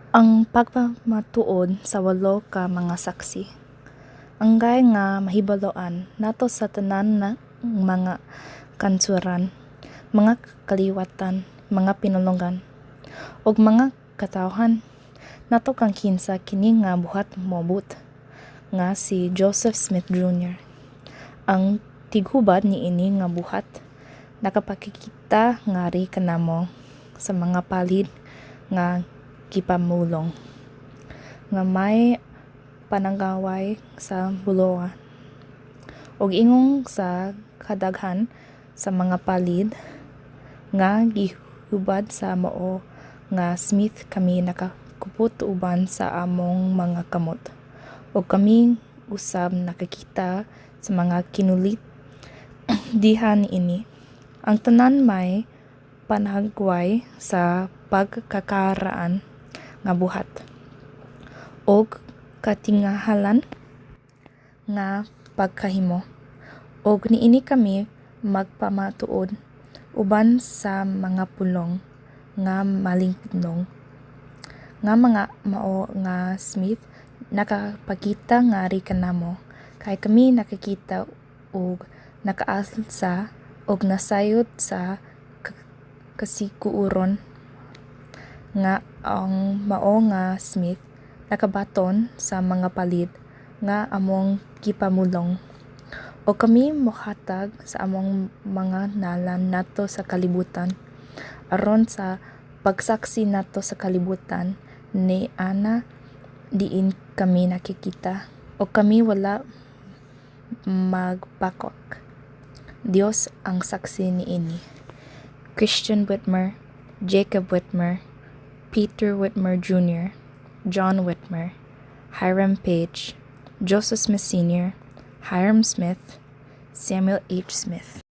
Ang pagpamatuod sa walo ka mga saksi. Angay nga mahibaloan nato sa tanan nga mga kanasuran, mga kaliwatan, mga pinulongan, ug mga katawhan nato kung kinsa kini nga buhat moabot, nga si Joseph Smith Jr. Ang tighubad niini nga buhat nakapakita ngari kanamo sa mga palid nga gipamulong nga may panagaway sa bulawan, ug ingon sa kadaghan sa mga palid nga gihubad sa mao nga Smith, kami nakakupot uban sa among mga kamot, ug kami usab nakakita sa mga kinulit diha niini. Ang tanan may panagway sa pagkakaraan nga buhat ug katingalahan nga pagkahimo, ug niini kami magpamatuod uban sa mga pulong nga malinong nga ang mao nga Smith nakapakita ngari kanamo, kay kami nakakita ug nakaalsa ug nasayod sa kasiguruhan nga ang mao nga Smith nakabaton sa mga palid nga among gipamulong, ug kami mohatag sa among mga ngalan nato sa kalibutan aron sa pagsaksi nato sa kalibutan niana diin kami nakakita, ug kami wala magpakwak. Dios ang saksi niini. Christian Whitmer, Jacob Whitmer, Peter Whitmer Jr., John Whitmer, Hiram Page, Joseph Smith Sr., Hyrum Smith, Samuel H. Smith.